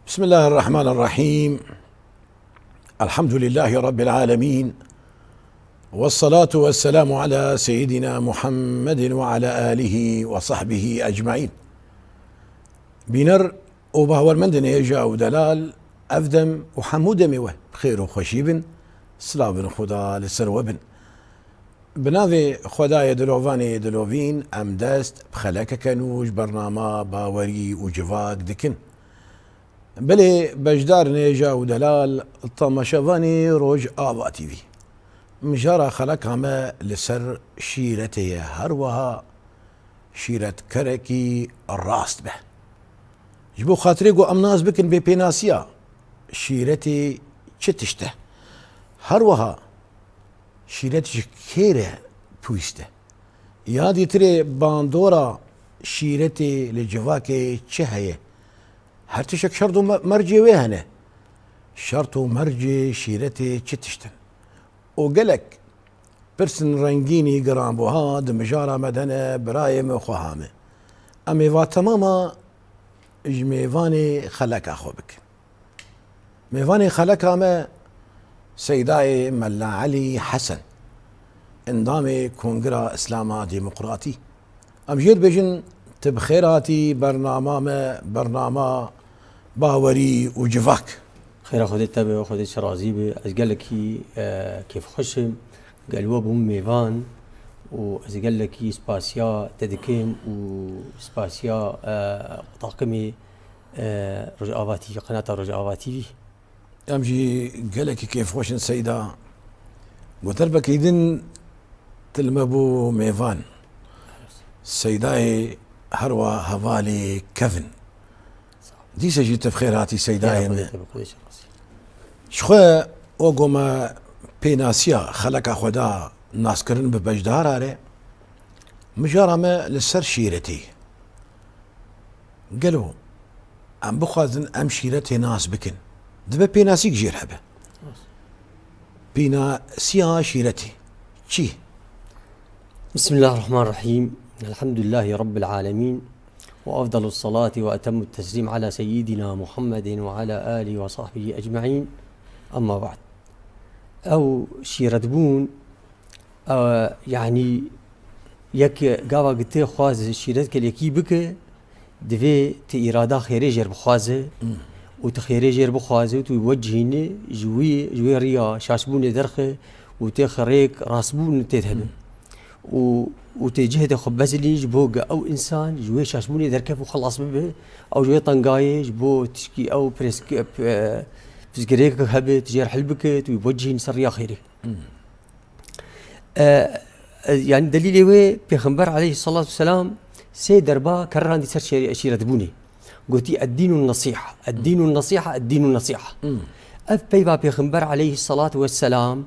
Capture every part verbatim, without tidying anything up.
بسم الله الرحمن الرحيم. الحمد لله رب العالمين. والصلاة والسلام على سيدنا محمد وعلى آله وصحبه أجمعين. Bîner û bawermendên hêja û delal, ev dem û hemû demê we bi xêr û xweşî bin. Silavên Xuda li ser we bin. Bi navê Xwedayê dilovanê dilovîn, em dest bi xelekeke nû ji bernama Bawerî û Civak dikin. Belê beşdarên hêja û delal, temaşevanê Rojava T V. Mijara xeleka me li ser şîretê ye, her wiha şîretkerekî rast be. Ji bo xatirê ku em nas bikin bê pênasiya şîretê çi tişt e. Her wiha şîret ji kê re pûst e? Ya dîtirê bandora şîretê li civakê çi heye? Her tiştek şert û me-, mercê wê hene. Şert û mercê şîretê çi tişt in? Û gelek pirsên rengînî giranbuha di mijara me de ne, birayê min, xweha min. Em ê va temama ji mêvanê xeleka xwe bikin. Mêvanê xeleka me Seydayê Mela Elî Hesen, endamê Kongira Îslama Demokratî. Em jê dibêjin, tu bi xêr hatî bernama me, bernama Bawerî û Civak. Xêra Xwedê te be, Xwedê ji te razî be. Ez gelekî, e, kêfxweş im. Gel we bûm mêvan û ez gelekî spasiya te dikim û spasiya, e, taqimê, e, Rojava T V, qenata Rojava T V. Em jî gelekî kêfxweş in Seyda. Goterbekî din tu li me bû mêvan. Seydayê herwa hevalê kevin. Dîse jî tu bi xêr hatî Seydayê me. Ji xwe wek me pênasiya xeleka xwe da naskirin bi beşdara re, mijara me li ser şîretê. Gelo em bixwazin em şîretê nas bikin, dibe pênasîk jêr hebe. Pênasiya şîretê çi? بسم الله الرحمن الرحيم. الحمد لله رب العالمين. وأفضل الصلاة وأتم التسليم على سيدنا محمد وعلى آله وصحبه أجمعين. أما بعد. Ew şîretbûn, e, yanî yek gava gitê xwaz şîret kelekî bike, divê tu îrada xêrê jêr bixwaze û tu xêrê jêr bixwaze û tu wecihîne ji wî, ji wê riya şaşbûnê derxe û tê xirêk rastbûn tê hebe. Û, û tê cihê de xwe bezilî ji bo ge ew însan ji wê şaşbûnê derkef û xelas bibe, ew ji wê tengayê ji bo tişkî ew pirsgirêk hebe, tu jêr hil bike, tu wî wecihîn ser riya xêrê. E, e, yanî delîlê wê Pêxember aleyhissalatu vesselam sê derba kerrandî ser şê-, şîretbûnê. Gotî, "Eddînun nasiha, eddînun nasiha, eddînun nasiha." Ev peyva Pêxember aleyhissalatu vesselam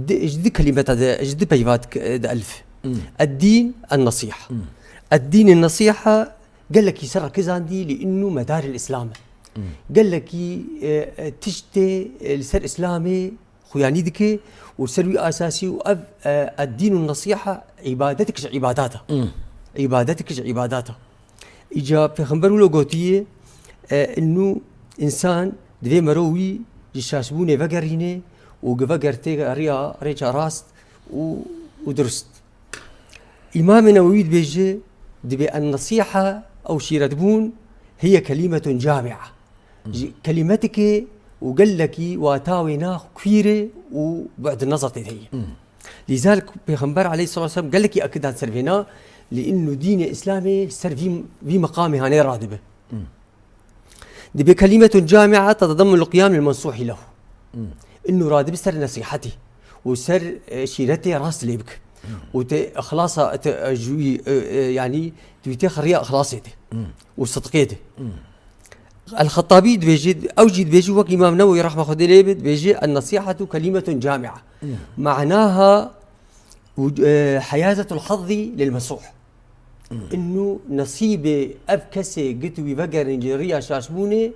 di, ji di kelîmeta de, ji di peyva dik-, de elif. Eddîn en nasiha. Eddîn en nasiha gelekî ser rekizandî li innu medaril Îslam e. Gelekî, e, e, tiştê, e, li ser Îslamê xuyanî dike û ser wî asasî û ev, e, eddîn û nesiha îbadetik ji îbadata. Îbadetik ji îbadata. Îca Pêxember wilo gotiye, e, innu însan divê mero wî ji şaşbûnê vegerîne û gi vegertê riya rêça rast û, û dirust. Îmamê Newewî dibêje, dibê en-nesiha ew şîretbûn hiye kelîmetun camia. Ji kelîmetikê û gelekî wata wêna kûr e û bu'd-i-nezer tê de heye. Lîzalik Pêxember aleyhissalatu vesselam gelekî akidan ser vêna, li innu dînê Îslamê ser vî, vî meqamê hane radibe. Dibê kelîmetun camia tetedemmenu l-qiyam lil-mensuhi lehu. Innu radibe ser nesîhetê û ser, e, şîretê rast lê bike. Û te ixlasa, te, e, ji wî, e, e, yanî tu tê xiriya ixlasê de û sidqê de. El-Xettabî dibêje, ew jî dibêje wek Îmam Newewî rehma Xwedê lê be, dibêje, "En-nesihetu kelîmetun camia. Manaha, e, heyazetul hazzi lil-mensuh." Innu nesîbê ev kesê gi tu wî vegerîn ji riya şaşbûnê,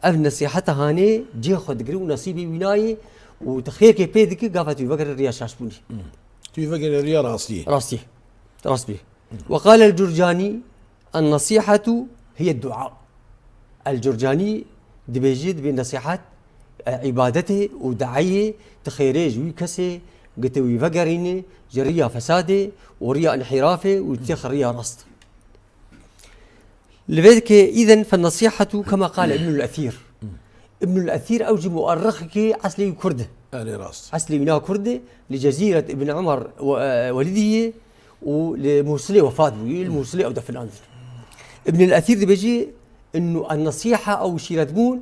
ev nesîheta hanê cihê xwe digire û nesîbê wî nayê û tu xêrkê pê dike gava tu wî vegerî riya şaşbûnê. Tu wî vegerî riya rastiyê. Rastiyê. Rast bî. Ve qale el-Curcanî, "En-nesihetu hiye dua." El-Curcanî Dibêjî, dibê nesîhet, e, îbadetê û deeyê, tu xêrê ji wî kesê, gi tu wî vegerînî, ji riya fesadê û riya înhîrafê û têx riya rast. Li vê dikê, îden fe nesîhetu kema qale Ibnul Esîr. Ibnul Esîr ew jî muerrixekî eslê wî Kurd e. Erê rast. Eslê wî na Kurd e, li Cezîret Ibn Umar we-, e, Welidî ye û li Mûsilê wefat bûye, li Mûsilê ew definandin. Ibnul Esîr dibêjî, innu en-nesîhe ew şîretbûn,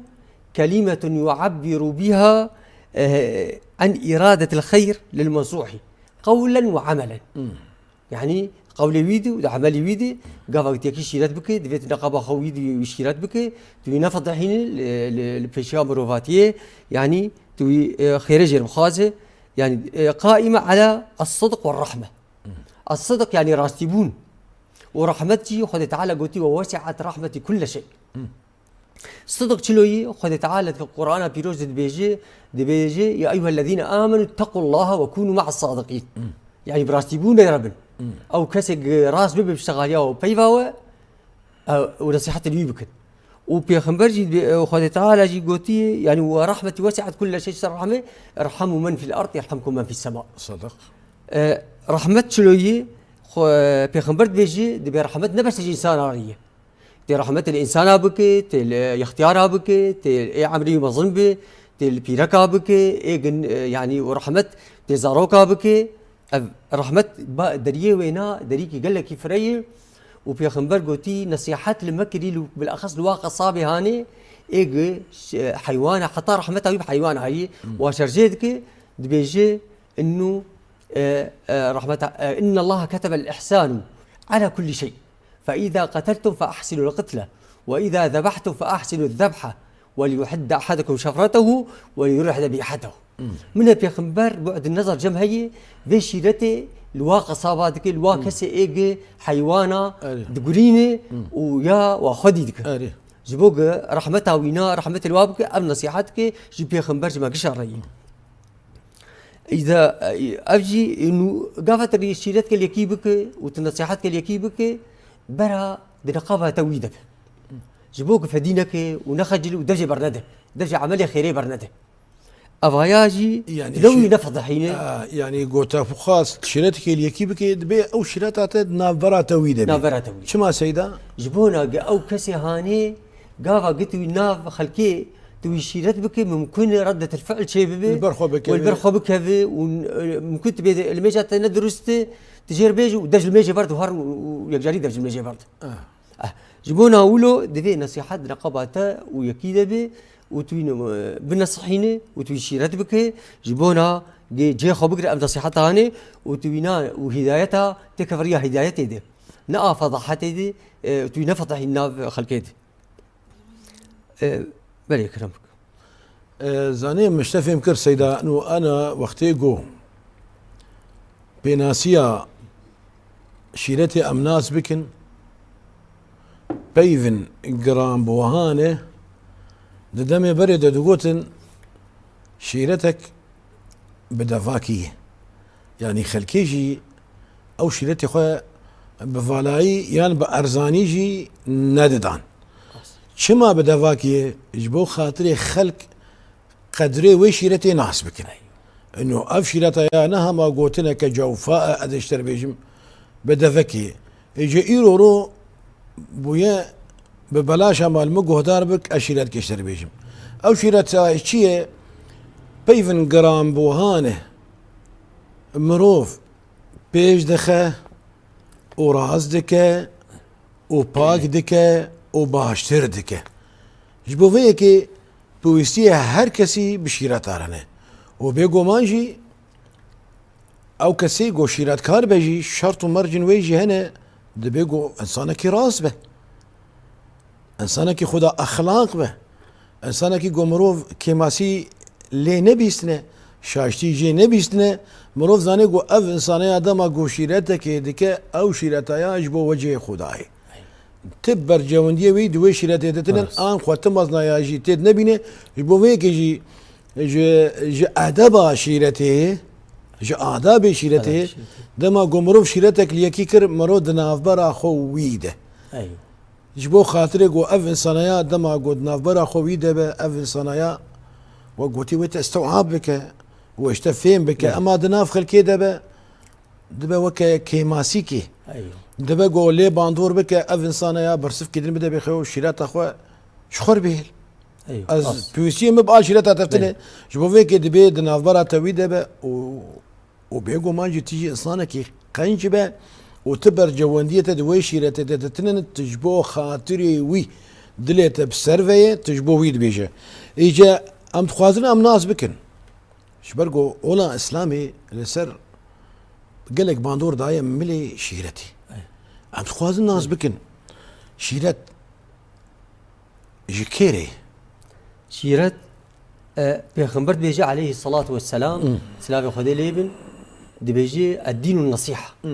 kelimetun yu'ebbiru biha, e, en îradetil xeyr lil mensûhî, qewlen we emelen. Yanî qewlê wî dî û di emelê wî dî, gava tu yekî şîret bike, divê tu neqaba xwe wî dî wî şîret bike, tu wî nefedihînî li, li, li pêşiya mirovatiyê, yanî tu wî, e, xêrê jê re bixwaze, yanî, e, qaîme ala es-sidq we rehme. Es-sidq yanî rastîbûn. Û rehmet jî Xwedê Teala gotî, "Ve wesi'et rahmetî kulle şey." Sidq çilo yî? Xwedê Teala di Qur'ana Pîroz de dibêje, dibêje, "Ya eyyuhellezîne âmenû ittaqullâhe ve kûnû me'es sâdiqîn." Yanî bi rastîbûnê re bin. Ew kesek rast bibe bi ştexaliya we û peyva we, ew, û nesîhetên wî bikin. Û Pêxember jî, Xwedê Teala jî gotiye, yanî, "Ve rahmetî wesi'et kulle şey", ser rehmê, "Irhamu men fil ard yerhamkum men fis sema." Sadiq. E, rehmet çilo yî? Xwe, Pêxember dibêje, dibê rehmet ne bes ji însana re ye. Tê rehmetê li însana bike, tê li yextiyara bike, tê ê emrî mezin be, tê li pîreka bike, ê gin, e, yanî û rehmet tê zaroka bike. Ev rehmet ba deriyê wêna, derîkî gelekî fireh ye. Û Pêxember gotî, nesîhet li me kirî, li, bilexes li wa qesabê hanê, ê gi ş-, heywana, heta rehmeta wî bi heywana heyî, wa şerjê dike, dibêje, innu, e, e, rehmeta, e, "Innallaha ketebel ihsanu ala kulli şey." "Fe izâ qeteltum fe ahsinul qitla, ve izâ zebehtum fe ahsinuz zebha, ve liyuhidde ahadukum şefretehu, ve liyurih zebîhetehu." Min e Pêxember bu'd nezer cem heye, vê şîretê li wa qesaba dike, li wa kesê ê gi heywana digurîne û ya wa xwedî dike. Ji bo gi rehmeta wîna, rehmetê li wa bike, ev nesîhet dike, ji Pêxember ji me gişa re ye. Îda, ev jî, nû, gava te şîret kel yekî bike û tu nesîhet kel yekî bike, bera di neqaba te wî de be. Ji bo ku fedî neke û nexecil û dev jê bernede. Dev jê emelê xêrê bernede. Evaya jî, yanî, di newî şî-, nefedihîne. A, yanî, gota xwe xwast şîretekê li yekî bike, dibê ew şîreta te di navbera te wî de be. Navbera te wî. Çima Seyda? Ji bona ge ew kesê hanê, gava gi tu wî nav xelkê, tu wî şîret bike, mimkun e reddetil fi'l çê bibe. Li ber xwe bikeve. Û li ber xwe bikeve û, e, mimkun tu bê li mêja te ne dirust e, tu jê re bêje û dev ji li mêjê berde û har û, û yekcarî dev ji li mêjê berde. Ah. Eh, ji bona wilo divê nesîhet di reqaba te û yekî de be û tu wî, e, binesihîne û tu wî şîret bike, ji bona ge cihê xwe bigire ev nesîheta hanê û tu wîna û hîdayeta têkeve riya hîdayetê de. Ne a fedahetê de, e, tu wî nefedehîn nav xelkê de. E, belê, kerem bike. E, zanê min ji te fêm kir Seyda, nû ana wextê go pênasiya şîretê em nas bikin, peyvin giran bi wiha ne, di demê berê de digotin, şîretek bi devakî ye. Yanî xelkê jî ew şîretê xwe bi valayî yan bi erzanî jî nedidan. Çima bi devakî ye? Ji bo xatirê xelk qedrê wê şîretê nas bikin. Ino ev şîreta ya ne hema gotineke cewfa e, ez ê ji te re bêjim, bi devekê. Ê, ji îro ro bûye bi belaş, hema li min guhdar bik, ez şîretkê ji te re bêjim. Ew şîreta çi ye? Peyvin giran bi wiha ne. Mirov pêş dixe û rast dike û pak dike û baştir dike. Ji bo vê yekê pêwîstiyê her kesî bi şîreta re ne. Û bêguman jî ew kesê ku şîretkar be jî şert û mercên wê jî hene, dibê ku insanekî rast be. Însanekî xwe de exlaq be. Însanekî ku mirov kêmasî lê nebîstine, şaştî jê nebîstine, mirov zane ku ev însaneya dema ku şîretekê dike, ew şîreta ya ji bo wecihê Xwedayê. Ti bercewendiyê wî di wê şîretê de tine, an xwe ti meznaya jî tê de nebîne, ji bo vê yekê jî ji, ji edeba şîretê, ji adabê şîretê, dema ku mirov şîretek li yekî kir, mirov di navbera xwe wî de. Ji bo xatirê ku ev însanaya dema ku di navbera xwe wî de be, ev însanaya wek gotî wê te istewab bike, wê ji te fêm bike. Evet. Ema di nav xelkê de be, dibe weke kêmasîkî. Eywa. Dibe ku lê bandor bike, ev însanaya bersivkî din bide bê xwe û şîreta xwe ji xwe re bihêl. Eywa. Ez pêwîstiyê min bi a şîreta te tine. Eywa. Ji bo vê yekê dibê di navbera te wî de be û û bêguman jî tu jî însanekî qenc be û tu bercewendiyê te di wê şîretê de ditinin, tu ji bo xatirê wî dilê te bi ser ve ye, tu ji bo wî dibêje. Îce em dixwazin em nas bikin. Ji ber ku ola Îslamê li ser gelek bandor daye milê şîretî. Em dixwazin nas bikin. Şîret ji kê re ye? Şîret, e, Pêxember dibêje aleyhissalatu vesselam, Hmm. silavê Xwedê lê bin, dibêje, "Eddînun nasiha." Hmm.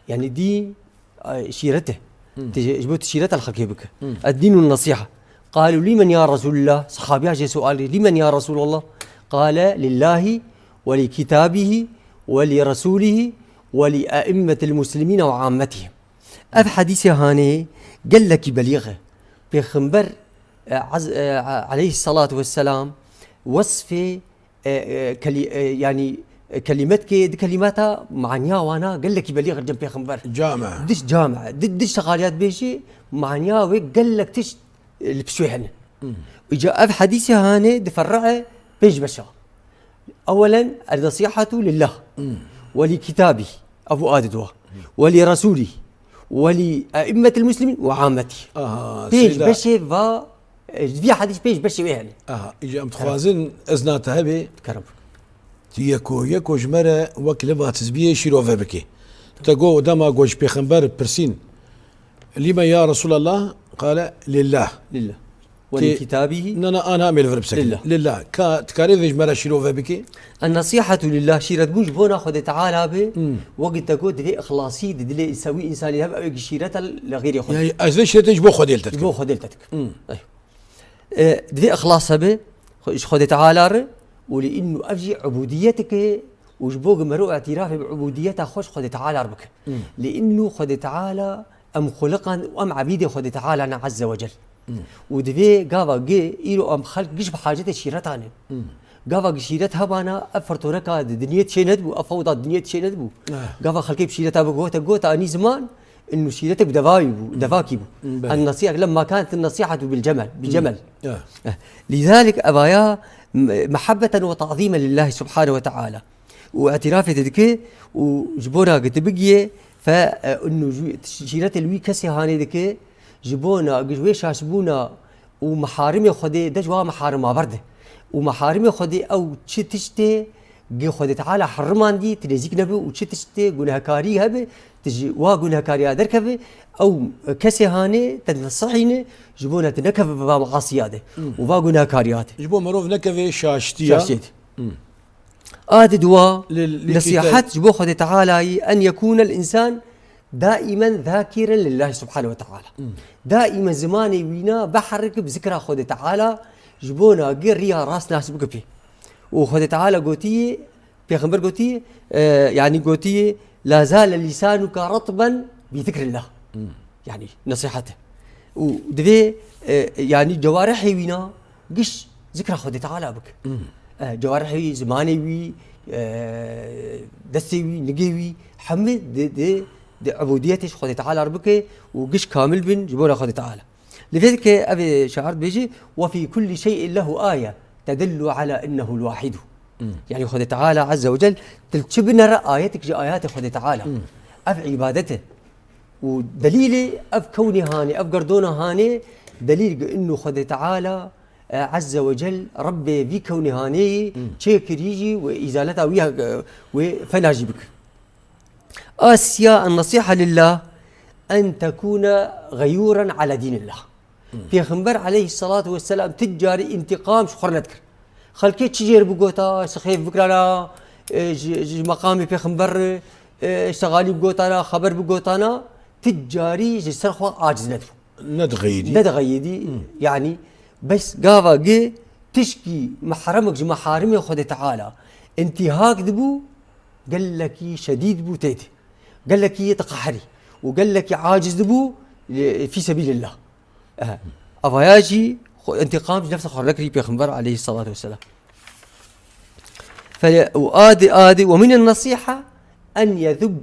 Yani dîn, e, şîret e. Hmm. Ti ji, ji bo tu şîret el xelkê bike. Hmm. "Eddînun nasiha." Qalu, "Limen ya Resulullah?" Sahabiya jê sual, "Limen ya Resulallah?" Qale, "Lillahi ve li kitabihi ve li rasulihi ve li eimmetil muslimine ve ammetihim." Ev hedîsê hanê gelekî belîx e. Pêxember, e, az-, e, aleyhissalatu vesselam wesfê, e, e, kelî-, e, yanî, e, kelîmetkê di kelîmeta maniya wana gelekî belîx e cem pêxember. Came. Diş came. Di, diş xaliyat bêjî maniya wê gelek tişt, e, li pişt wê hene. Hmm. Îca ev hedîsê hanê diferre pênc beşa. Ewelen, "El-nesîhatu lillah, Hmm. ve li kitabî." Ev û adid wa. "Ve li resûlî, ve li eimmetil muslimîn ve ammetî." Aha, Pênc Seyda. beşê va, e, vî hedîs pênc beşê wê hene. Aha, îca em dixwazin ezna te hebe. Kerem. Tu yeko, yeko ji me re wek leva tizbiyê şîrove bike. Te go dema go ji pêxember pirsîn, "Lîme ya Resulallah?" Qale, "Lillah." Lillah. Ve li Ki- kitabîhi. Na, na, ana em ê li vir bisekine. Lillah. Lillah. Ka, dikarê vê ji me re şîrove bike? En-nesîhatu lillah, şîretbûn ji bona Xwedê Teala be, Hmm. wekî te got, divê ixlasî di dilê însa-, wî însanî hebe, ew ê şîret e li xêrê Xwedê. Yani ez vê şîretê ji bo Xwedê li te Ji dikim. bo Xwedê li te dikim. Hmm. Ey. E, divê ixlas hebe, xwe-, ji Xwedê Teala re, û li înnu ev jî ubûdiyetek e, û ji bo ku mero îtirafê bi ubûdiyeta xwe ji Xwedê Teala re bike. Hmm. Li înnu Xwedê Teala em xuliqan û em ebîdê Xwedê Teala ne Azze ve Cel. Hmm. Û divê gava gi îro em xelk giş bi hacetê şîretan in. Hmm. Gava gi şîret hebana, ev firtoneka di dinyê çê nedibû, ev fewda di dinyê çê nedibû. Eh. Gava xelkê bi şîreta bi gote, gote anî ziman, inu şîretek bi devayî bû, Hmm. devakî bû. Hmm, belê. En-nesîha, lemma kanet en-nesîhatu bil cemel, bi Hmm. cemel. Eh. Eh. Lîzalik evaya m-, mehabbeten ve ta'zîmen lillahi subhanehu ve teala. Û îtirafê te dike û ji bona ku tu bigiyê, fe, e, inu ju-, şîretê li wî kesê hanê dike, ji bona ku ji wê şaşbûna û meharimê Xwedê de ji wa meharima berde. Û meharimê Xwedê ew çi tiştê gi Xwedê Teala herimandî, tu nêzîk nebe û çi tiştê gunehkarî hebe, tu ji wa gunehkariya derkeve, ew kesê hanê te nesihîne, ji bona tu nekeve va measiya de Hmm. û va gunehkariya de. Ji bo merov nekeve şaştiya. Şaştiye de. Hmm. A di dua, Li, li nesihat kîte- ji bo Xwedê Teala yî, en yekûnel însan daimen zakiren lillahi subhanehu ve teala. Hmm. Daimen zimanê wîna biherik bi zikra Xwedê Teala, ji bona gi riya rast nas bike pê. Û Xwedê Teala gotiye, Pêxember gotiye, e, yanî gotiye, "La zale lîsanuka retben bi zikrillah." Hmm. Yanî nesîhet e. Û divê, e, yanî cewarihê wîna giş zikra Xwedê Teala bike. Hmm. E, cewarihê wî, zimanê wî, e, destê wî, nigê wî, hemî di, di, di ubûdiyetê ji Xwedê Teala re bike û giş kamil bin ji bona Xwedê Teala. Li vê dike ev ê şair dibêje, "Ve fî kullî şey'in lehu aye tedullu ala ennehu l-wahidu." Hmm. Yanî Xwedê Teala Azze ve Cel, tu li çi binere ayetek ji ayatê Xwedê Teala. Hmm. Ev îbadet e. Û delîlê ev kewnê hanê, ev gerdona hanê, delîl gi inu Xwedê Teala, e, Azze ve Cel, Rebbê vî kewnê hanê yî Hmm. çêkirî jî û îzaleta wî, e, wê fena jî bike. Asiya, en-nesîha lillah, en tekûne geyûren ala dînillah. Hmm. Pêxember aleyhissalatu vesselam ti carî întîqam ji xwe re nedikir. Xelkê çi jê re bigota, ji xêf bikirana, e, ji, ji meqamê pêxember re, e, ji xalî bigotana, xeber bigotana, ti carî ji ser xwe aciz nedibû. Nedixeyidî. Nedixeyidî, Hmm. yanî bes gava gi tişkî mehremek ji meharimê Xwedê Teala întîhak dibû, gelekî şedîd bû tê de. Gelekî diqeherî û gelekî aciz dibû, e, fî sebîlillah. Ehe. Avaya jî xwe întiqam ji nefsa xwe nekirî Pêxember aleyhissalatu vesselam. Fe-, û adi, adi, ومن النصيحة أن يذب،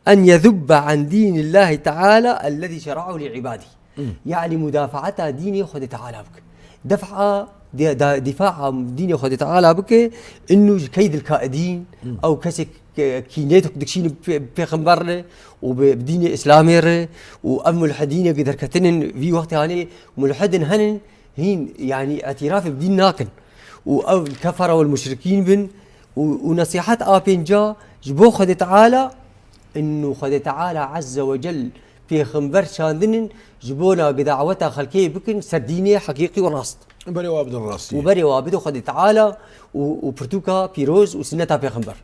أن يذب عن دين الله تعالى الذي شرعه لعباده. Hmm. Yani mudafaata dînê Xwedê Teala bike. Def'a, di-, da-, dîfaa dînê Xwedê Teala bike, innu ji keydil kaidîn, Hmm. ew kesek ke-, kînê dikişînin pê-, pêxember re û bi, bi dînê Îslamê re û ev mulhidînê ku derketinin vî wextê hanê mulhidin henin, hîn, yanî, îtirafê bi dîn nakin û ew kefara wal muşrikîn bin û, û nesîhet a pênca ji bo Xwedê Teala, innu Xwedê Teala Azze ve Cel pêxember şandinin ji bona ku daweta xelkê bikin ser dînê heqîqî û rast. Berê wa bidin rastî. Û berê wa bidin Xwedê Teala û, û pirtûka pîroz û sinneta pêxember.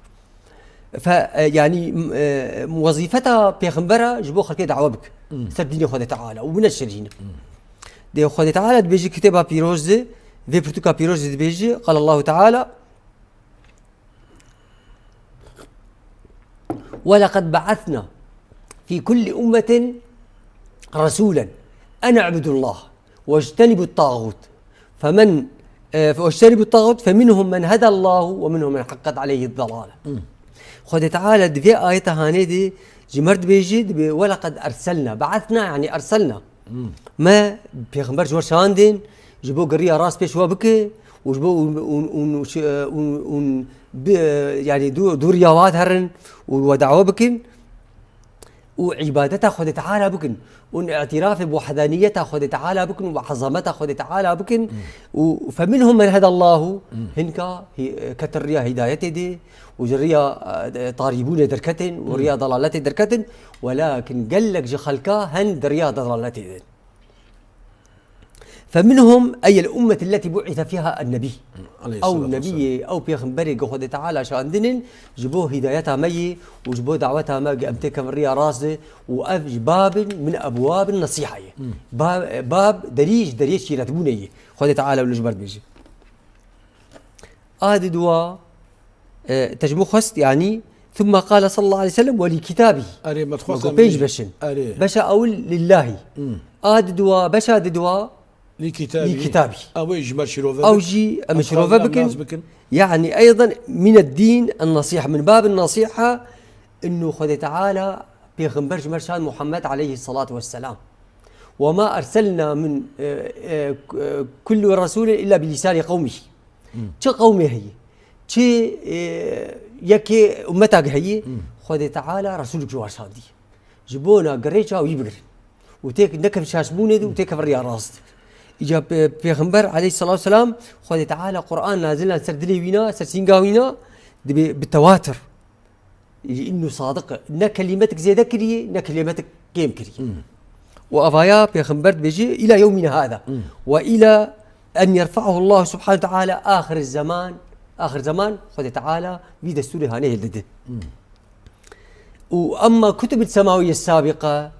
Fe, e, yanî, m-, e, wezîfeta pêxembera ji bo xelkê dawe bike. Hmm. Ser dînê Xwedê Teala û bineşirîne. Hmm. Dê Xwedê Teala dibêje kitêba pîroz de, vê pirtûka pîroz de dibêje, قال الله تعالى: ولقد بعثنا في كل أمة رسولا أن اعبدوا الله واجتنبوا الطاغوت فمن، e, واجتنبوا الطاغوت فمنهم من هدى الله ومنهم من حقت عليه الضلالة. Hmm. Xwedê Teala di vê ayeta hanê de ji me re dibêje, dibê: ولقد أرسلنا، بعثنا يعني أرسلنا. Hmm. Me pêxember ji we şandin, ji bo geriya rast pêş we bike û ji bo ûn, ûn, ûn, ûn, ûn bi, yanî dû-, dûriya we herin û we dawe bikin û îbadeta Xwedê Teala bikin û îtirafê bi wehdaniyeta Xwedê Teala bikin û bi ezameta Xwedê Teala bikin. Hmm. Û فمنهم من هدى الله, Hmm. hinka hî-, ketin riya hîdayetê de û ji riya, e, tarîbûnê derketin û Hmm. riya dalaletê derketin, welakin gelek ji xelka hen di riya dalaletê de. فمنهم أي الأمة التي بعث فيها النبي. Aleyhissalatu Ew nebiyê, ew pêxemberê ku Xwedê Teala şandinin ji bo hîdayeta me yê û ji bo daweta me ku em têkevin riya rast de û ev ji babin min ebwabin nesîha ye. Hmm. Ba-, bab derî ji deriyê şîretbûnê ye. Xwedê Teala wilo ji me re dibêje. A di dua, e, te ji min xwest, yanî, ثم قال صلى الله عليه وسلم: ولكتابه. Erê, me dixwest Weke em pênc jî. Beş in. Erê. Beşa ewil lillahî. Hmm. A di dua, beşa di dua, Lî kitabî. Lî kitabî. Ew ê ji me şirove Ew bik. Jî em Em şirove xwazin em bikin. Nas bikin. Yani, أيضا من الدين النصيحة، من باب النصيحة, innu Xwedê Teala pêxember ji me şand Muhammed aleyhissalatu vesselam. وما أرسلنا من، e, e, كل رسول إلا بلسان قومه. Hmm. Çi qewmê heye, çi, e, yekê ummetak heye, Hmm. Xwedê Teala Resûlek ji wan şandî. Ji bona girêça wî bigirin. Û têk nekevin şaşbûnê de û têkevin riya rast. Îca pe-, Pêxember aleyhissalatu vesselam, Xwedê Teala Qur'an nazil ser dilê wîna, ser sînga wîna, dibê bi tewatir. Li înnu sadiq e. Ne kelîmetik zêde kiriye, ne kelîmetik kêm kiriye. Hmm. Û avaya Pêxember dibêje, إلى يومنا هذا. Hmm. وإلى أن يرفعه الله سبحانه وتعالى آخر الزمان، آخر زمان، Xwedê Teala vî destûrê hanê hildide. Hmm. Û emma kutub semawiye sabiqa,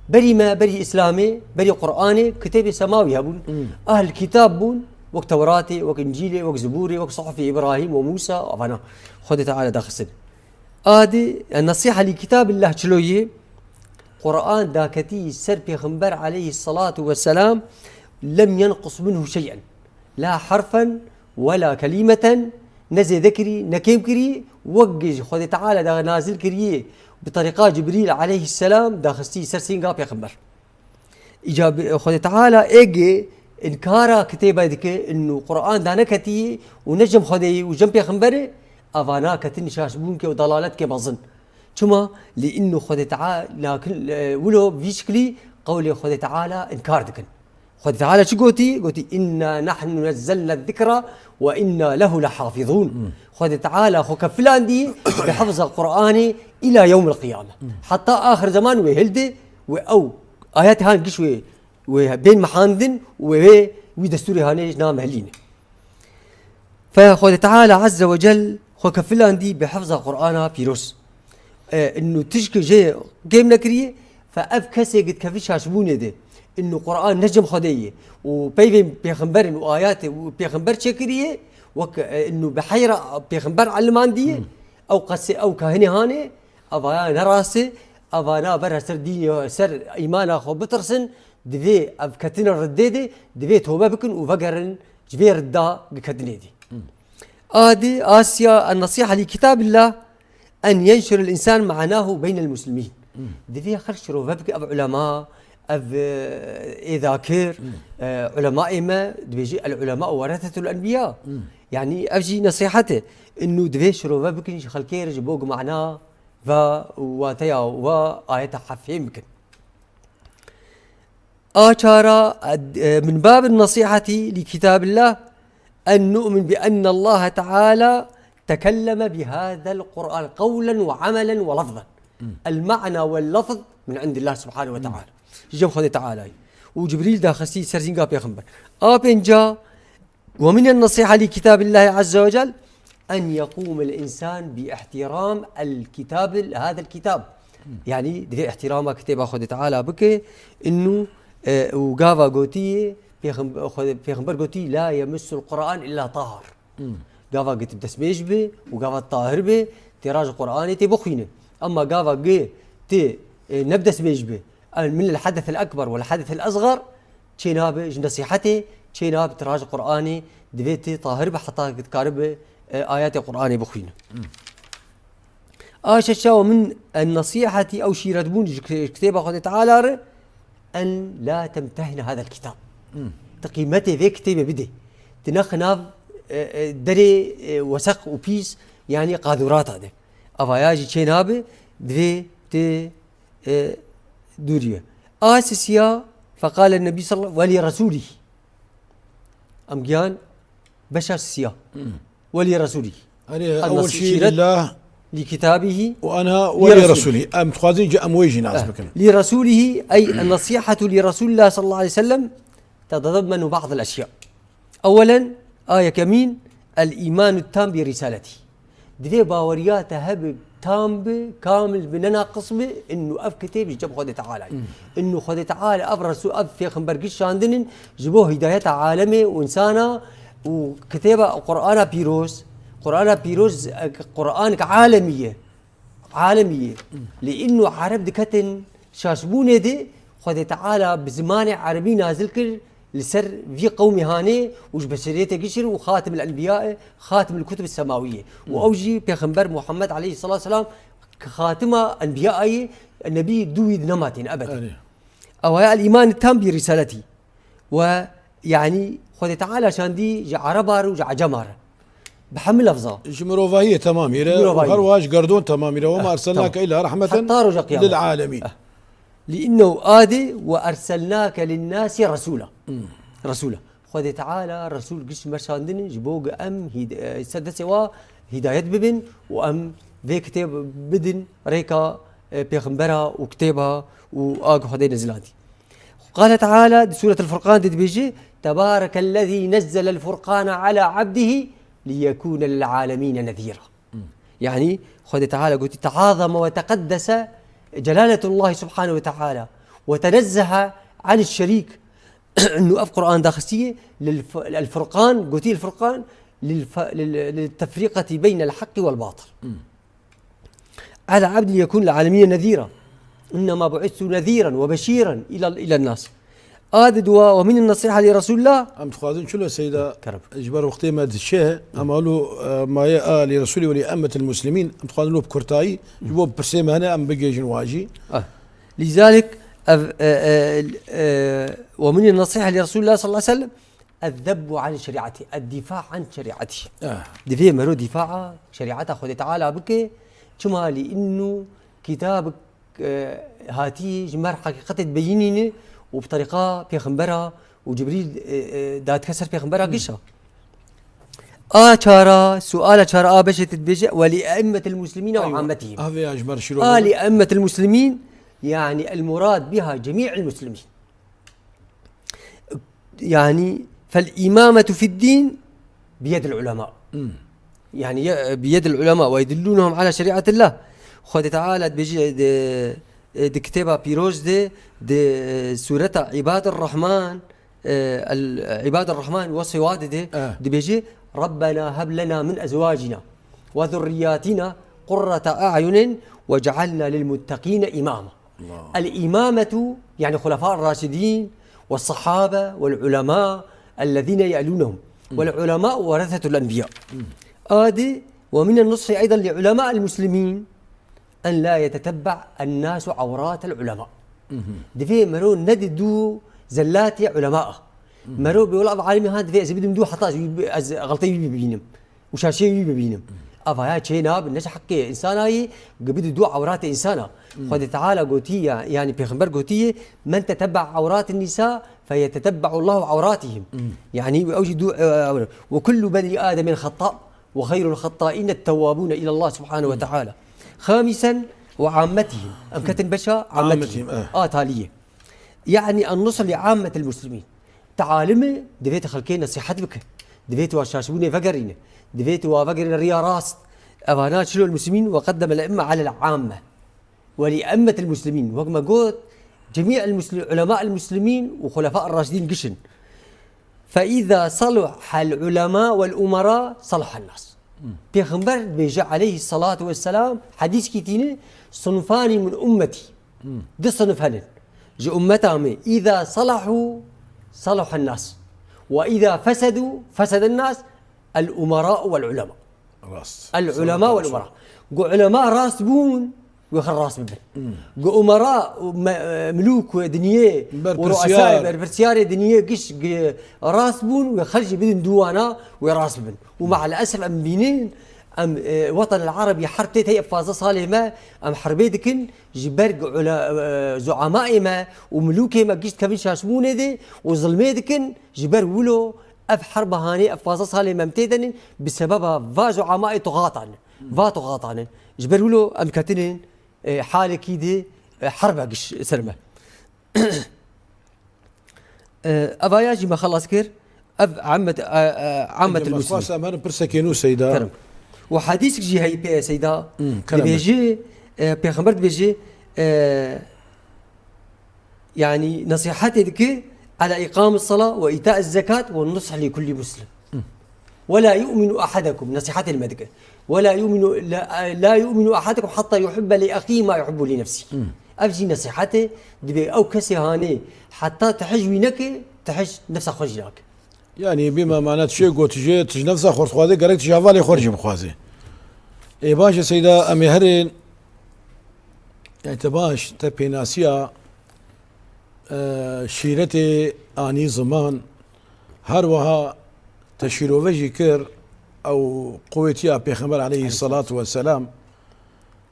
berî me, berî Îslamê, berî Qur'anê, kitêbê semawî hebûn. Hmm. Ahl kitab bûn, wek Tewratê, wek Încîlê, wek Zibûrê, wek Suhufê Îbrahîm û Mûsa, avana Xwedê Teala daxistin. A di, e, nesiha li kitabillah çilo ye, Qur'an daketî ser Pêxember aleyhissalatu vesselam, lem yenqus minhu şey'en. La harfen wela kelîmeten, ne zêde kirî, ne kêm kirî, wek ji Xwedê Teala da nazil kirî, bi terîqa Cibrîl aleyhisselam daxistî ser sînga Pêxember. Îca bi-, Xwedê Teala êgê înkara kitêbe dike, innu Qur'an da neketî û ne cem Xwedê yî û cem Pêxemberê, eva naketin şaşbûnkê û dalaletkê mezin. Çima? Li innu Xwedê Teala kin-, e, wilo vî şiklî qewlê Xwedê Teala înkar dikin. Xwedê Teala çi gotî? Gotî, "Inna nahnu nezzelna zikra ve inna lehu lehafizûn." Hmm. Xwedê Teala xwe kefilandî bi hifza Qur'anê îla yewmil qiyame. Hmm. Heta axir zeman wê hildi, wê ew ayet han giş wê, wê bên mehandin û wê wê wî destûrê hanê ji nav me hilîne. Fe Xwedê Teala Azze ve Cel xwe kefilandî bi hifza Qur'ana pîroz. E, inu tişkê jê kêm nekiriye, fe ev kesê gidkevî şaşbûnê de. Inu Qur'an ne cem Xwedê ye. Û peyvên pêxemberin û ayatê û pêxember çêkiriye, wek, e, inu bi heyra pêxember elimandiye, Hmm. ew qesê, ew kahinê hanê, evaya ne rast e, evana vera ser dînê, ser îmana xwe bitirsin, Divê ev ketine riddê de, divê tobe bikin û vegerin ji vê ridda giketinê de. A di, a siya, النصيحة لكتاب الله أن ينشر الإنسان معناه بين المسلمين. Divê xelk şirove bike ev ulema, ev, e, ê dakir, e, ulemayê me, dibêjî العلماء ورثة الأنبياء. Yanî ev jî nesîhet e. Înu divê şirove bikin ji xelkê re ji bo ku mana ve û wateya ve ayeta hef fêm bikin. A çara, e, من باب النصيحة لكتاب الله أن نؤمن بأن الله تعالى تكلم بهذا القرآن قولا وعملا ولفظا. المعنى واللفظ من عند الله سبحانه وتعالى. Ji cem Xwedê Teala ye. Û Cibrîl daxistî ser zînga pêxember. A pênca, ومن النصيحة لكتاب الله عز وجل أن يقوم الإنسان باحترام الكتاب، هذا الكتاب. Yanî divê îhtîrama kitêba Xwedê Teala bike, înu, e, û gava gotiye, pêxemb-, Xwedê, pêxember gotiye, "لا يمس القرآن إلا طاهر." Gava git destmêj be û gava tahir be, tê raja Qur'anê tê bixwîne. Ema gava gi tê, e, neb destmêj be, من الحدث الأكبر والحدث الأصغر, çê nabe ji nesîhetê, çê nabe tê raja Qur'anê, divê tê tahir be heta dikaribe, e, ayetê Qur'anê bixwîne. A şeşa, ومن النصيحة, ew şîretbûn ji ki-, kitêba Xwedê Teala re, أن لا تمتهن هذا الكتاب. Tu qîmetê vê kitêbê bidê. Tu nexe nav, e, e, derê, e, weseq û pîs, yanî qadûrata de. Evaya jî çê nabe, divê tê, e, dûrî be. A sisiya, فقال النبي صلى الله ولرسوله. Em giyan beşa sisiya. ولرسوله. Erê, ewel şî لله لكتابه وأنا ولرسوله. Em dixwazin ji em wê jî nas bikin. لرسوله، أي النصيحة لرسول الله صلى الله عليه وسلم تتضمن بعض الأشياء. أولا، a yekemîn, الإيمان التام برسالته. Divê baweriya te hebe tam be, kamil be, ne naqis be, înu ev kitêb ji cem Xwedê Teala ye. Înu Xwedê Teala ev Resûl, ev pêxember giş şandinin ji bo hîdayeta alemê û însana û kitêba Qur'ana pîroz. Qur'ana pîroz, e, Qur'anek alemî ye. Alemî ye. Lê înu Ereb diketin şaşbûnê de, Xwedê Teala bi zimanê erebî nazil kir li ser vî qewmî hanê û ji beşeriyetê gişir û Xatim el-Enbiya, Xatim el-Kutub el-Semawiye. Û ew jî Pêxember Muhammed aleyhissalatu vesselam ki Xatima Enbiya ye, nebî dû wî di nema tên ebed. Erê. Ew heye el-îman tam bi risaletî. We, yanî, Xwedê Teala şandî ji Ereba re û ji Ecema re. Bi hemî lefza. Ji mirovahiyê temamî re û her wiha ji gerdon temamî re. Wema erselnake illa rehmeten lil alemîn. Li innehu ade we erselnake linnasî resûla. Resûla. Xwedê Teala Resûl giş me şandin ji bo ku em hîd-, e, ser destê wa hîdayet bibin û em vê kitêb bidin rêka, e, pêxembera û kitêba û a ku Xwedê nezilandî. Qale Teala di Sûretil Furqan de dibêje, "Tebarekellezî nezzelel furqane ala abdihi liyekûne lil alemîne nezîra." Yanî Xwedê Teala gotî, "Teazeme ve teqeddese celaletullahi subhanehu ve teala ve tenezzehe anil şerîk." Nû ev Qur'an daxistiye, lil f-, el Furqan, gotî el Furqan, lil f-, lil, lil tefrîqetî beynel haqqi wel batil. Ala abdi yekun lil alemîne nezîra. Innema bu'istu nezîran ve beşîran ila, ila nas. A di dua ve minin nasiha li Resulullah. Em dixwazin çilo seyda, kerem, ji ber wextê me diçe, em alo, e, maye a li Resulî ve li emmetil muslimîn, em dixwazin lo bi kurtayî, ji bo pirsê me hene em bigêjin wajî. Ah. Lizalik ev, e, e, e, ve minin nasiha li Resulullah sallallahu aleyhi ve sellem. Ezzebbu an şeriatî, eddîfa an şeriatî. Ah. Divê mero dîfaa şeriata Xwedê Teala bike, çima lî innu kitab, e, hatî ji mer heqîqetê dibeyînîne û bi terîqa pêxembera û Cibrîl, e, e, dadike ser pêxembera gişa. A çara, suala çara a beşê te dibêje, "Ve li eimmetil muslimîne ve ammetihim." A vê ya ji mer şîrove. A li eimmetil muslimîn, yani el murad biha cemî'il muslimîn. Yani, "Fel imametu fid din biyedil ulema." Yani, ya, biyedil ulema ve yedillunhum ala şeriatillah. Xwedê Teala dibêje di, di kitêba pîroz de, di, e, sureta Îbadir Rahman, e, el, Îbadir Rahman ve Sewade de, eh, dibêje, "Rabbena heb lena min ezwacina ve zurriyatina qurrete a'yunin ve cealna lil muttakine imama." Allah. El imametu يعني خلفاء الراشدين والصحابة والعلماء الذين يلونهم. والعلماء ورثة الأنبياء. Adi, ومن النصح أيضا لعلماء المسلمين أن لا يتتبع الناس عورات العلماء. Divê mero nedi dû zelatê ulema. Mero bê wela ev alimê han divê ez ê bidim dû heta ez wî bi-, ez xelteyê wî bibînim. Û şaşiyê wî bibînim. Eva ya çê nabin, ne ji heqê insana yê, bidî dû ewratê insana. Xwedê Teala gotiye, yanî Pêxember gotiye, "Men tetebba ewratin nisa, feyetetebba Allahu ewratihim." Yanî ew jî dû, e, ewre. "Ve kullu beni Adem'in hatta, ve hayrul hattaine tewwabune ilallah subhanahu ve teala." Xamisen ve ammetihim. Em ketin beşa ammetihim. Ammetihim, e. A taliyê. Yanî en-nusr li ammetil muslimin. Te alime, divê te xelkê nesîhet bike. Divê te wa şaşbûnê vegerîne. Divê te wa vegerîne riya rast. Evana çilo el-muslimîn ve qeddeme el-imme alel amme. Ve li emmetil muslimîn. Wek me got, cemî el-muslim-, ulema el-muslimîn û xulefâ el-raşidîn giş in. Fe îza saluhel ulema vel umera saluhen nas. Pêxember dibêje aleyhissalatu vesselam, hedîskî tîne, "Sunfani min ummetî." Du sinif hene. Ji ummeta me, "Îza salahu, saluhen nas. Ve îza fesedu, feseden nas. El umera vel ulema." Rast. El ulema vel umera. Gu ulema rast bûn, wê xwe rast bibin. Gu umera û me-, e, milûk û diniyê û ruesayê berpirsiyarê diniyê giş gi-, rast bûn, wê xel jî bidin dûwana, wê rast bibin. Û me'el esef em bînin, em, e, weten el-Erebî herb tê tey ev pazdeh salê me, em herbê dikin, ji ber gu-, ula-, e, zuamayê me û milûkê me giş dikevin şaşbûnê de û zilmê dikin, ji ber wilo ev herba hanê ev pazdeh salê me em tê de nin, bi sebeba va zuamayê tuxatan. Va tuxatan in. Ji ber wilo em ketinin, e, halekî di, e, herbe giş ser me. E, evaya jî me xelas kir. Ev ammet, e, e, ammet Ege, el-muslim. Xwasa me pirsekê nû Seyda. Kerem. Û hedîsek jî heyî pê Seyda. Hmm, kerem. Dibêjî, e, Pêxember dibêjî, e, Yanî nesîhetê dike, "Ala îqamis sala ve îtaiz zekat ve nush li kulli muslim." Ve la yu'minu ahadukum, nesîhetê li me dike. "Ve la yu'minu, la, la yu'minu ahadukum hatta yuhibbe li ahihi ma yuhibbu li nefsihi." Ev jî nesîhetê, dibê ew kesê hanê heta tu hij wî neke, tu hij nefsa xwe jî nake. Yanî bî me mane tu şê got, tu jê, tu ji nefsa xwe dixwazê, gerek tu ji hevalê xwe jî bixwazê. Ê baş e Seyda, em ê herên, yanî te baş, te pênasiya, e, şîretê anî ziman, her wiha te şîrove jî kir, ew quwetiya Pêxember aleyhissalatu vesselam,